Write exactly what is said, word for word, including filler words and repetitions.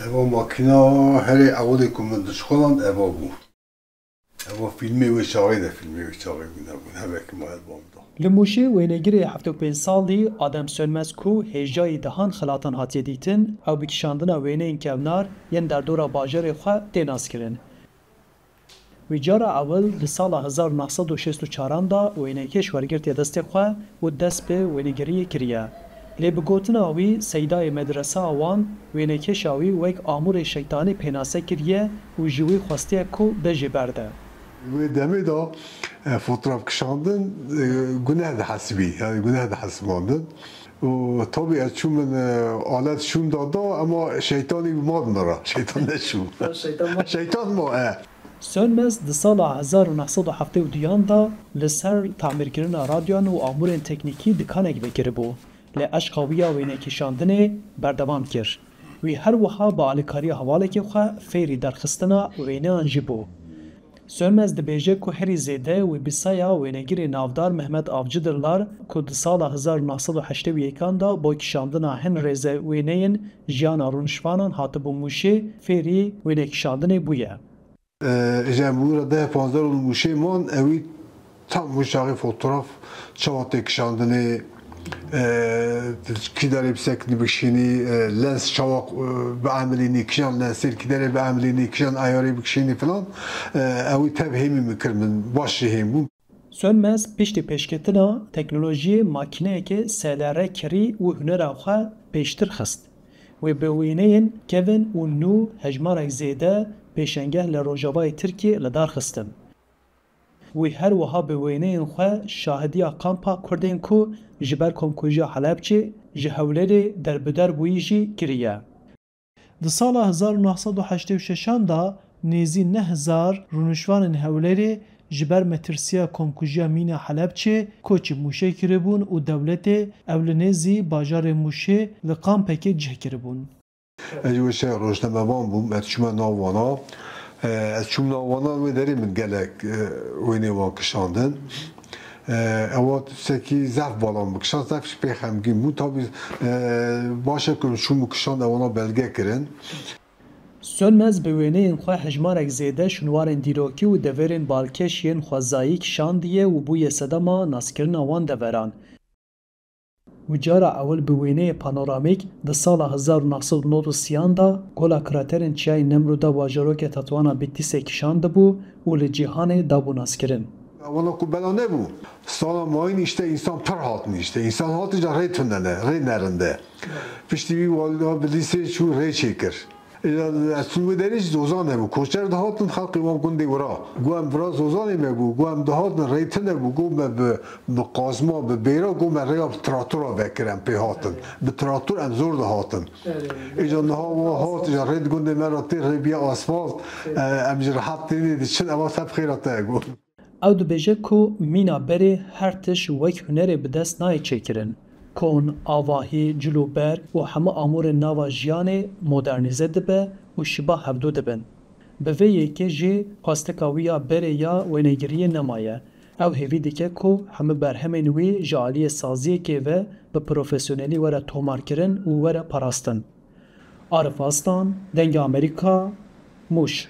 Eva makîna herê ewilê ku min dişuxuland eva bû. Eva fîlmê wê çaxê de, fîlmê wê çaxê bû nebûn. Hevekî ma ez bam da. Li Mûşê wênegirê heft û pênc salî Adem Sönmez ku hêjayî dehan xilatan hatiye dîtin, ew bi kişandina wêneyên kevnar yên derdora bajarê xwe tê naskirin. Wî cara ewil di sala hezar û neh sed û şêst û çaran de wênekêş wergirtiye destê xwe û dest bi wênegiriyê kiriye. Lê bi gotina wî, Seydayê medresa wan, wênekêşa wî wek amûrê şeytanî pênase kiriye û ji wî xwestiye ku bê jê berde. Wê demê de, e, fotoğraf kişandin, e, guneh dihesibî, yani guneh dihesibandin. Û tabii ez çûm min, e, alet şûn da da, ama şeytanî ma di min re. Şeytan neşû. Şeytan ma. Şeytan ma, e. Sönmez di sala hezar û neh sed û heftê û duyan de li ser tamîrkirina radyoyan û amûrên teknîkî dikanek vekiribû. Lê eşqa wî ya wênekişandinê berdewam kir. Wî her wiha bi alîkariya hevalekî xwe fêrî derxistina wêneyan jî bû. Sönmez dibêje ku herî zêde wî bi saya wênegirê navdar Mehmet Avcıdırlar ku di sala hezar û neh sed û heştê û yekan de bo kişandina hin rêze wêneyên jiyana rûniştvanan hatibû Mûşê, fêrî wênekişandinê bûye. Ji em wira deh panzdeh roj li Mûşê man, ewî tam wî çaxê fotoğraf çawa tê kişandinê, e, kî derê bi seknî bikişînî, e, lens çawa, e, biemilînî, kîjan lensêr kî derê biemilînî, kîjan ayarê bikişînî filan, e, ewî tev hêmî min kir, min baş jî hêm bûm. Sönmez piştî pêşketina teknolojiyê makîneyeke S L R kirî û hunera xwe pêştir xist. Wê bi wêneyên kevin û nû hejmarek zêde pêşengeh li rojavayê Tirkiyê li dar xistin. Wî her wiha bi wêneyên xwe şahidiya kampa Kurdên ku ji ber Komkujiya Helebçê ji Hewlêrê derbider bûyî jî kiriye. Di sala hezar û neh sed û heştê û şeşan de nêzî neh hezar rûniştvanên Hewlêrê ji ber metirsiya Komkujiya Mîna Helebçê koçî Mûşê kiribûn û dewletê ew li nêzî bajarê Mûşê li kampekê cih kiribûn. Ez wê şev rojnamevan bûm, ez çûme nav wana. E, ez çûm nav wana, wê derê min gelek, e, wênê wan kişandin. E, ewa tiştekî zehf bala min bikişand, zehf jî pê xemgîn bû. Tabî, e, baş e ku min çûm û kişand, ewana belge kirin. Sönmez bi wêneyên xwe hejmarek zêde şûnwarên dîrokî û deverên balkêş yên xwezayî kişandiye û bûye sedema naskirina wan deveran. Wî cara ewil bi wêneyê panoramîk di sala hezar û neh sed û nod û sêyan de gola kraterên Çiyayê Nemrûda bajarokê Tetwana Bitîsê kişandibû û li cîhanê dabû naskirin. Wana ku bela nebû. Sala mayîn îşte însan pir hatin îşte. Însan hatin ca rê tune ne, rê nerinde. Piştî wî waliya Bitîsê çû rê çêkir. Îja ez çûm wê derê jî zozan hebû. Koçer dihatin xelkê wan gundê wira. Got em vira zozanê me bû. Got em dihatin rê tune bû. Got me bi, bi qazma, bi bêra, got me rêya bi traktora vekir em pê hatin. Bi traktor em zor dihatin. Îja niha wa hat, îja rê di gundê me re tê, rê biya asfalt. E, em ji rehet tênê diçin, eva ser bi xêra te got. Ew dibêje ku mîna berê her tişt wek hunerê bi dest nayê çêkirin. Kon, avahî, cil û ber û hemû amûrên nava jiyanê modernîze dibe û şiba hevdû dibin. Bi vê yekê jî xwestika wî ya berê ya wênegiriyê nemaye. Ew hêvî dike ku hemû berhemên wî ji aliyê saziyekê ve bi profesyonelî were tomarkirin û were parastin. Arif Aslan, Dengê Amerîka, Mûş.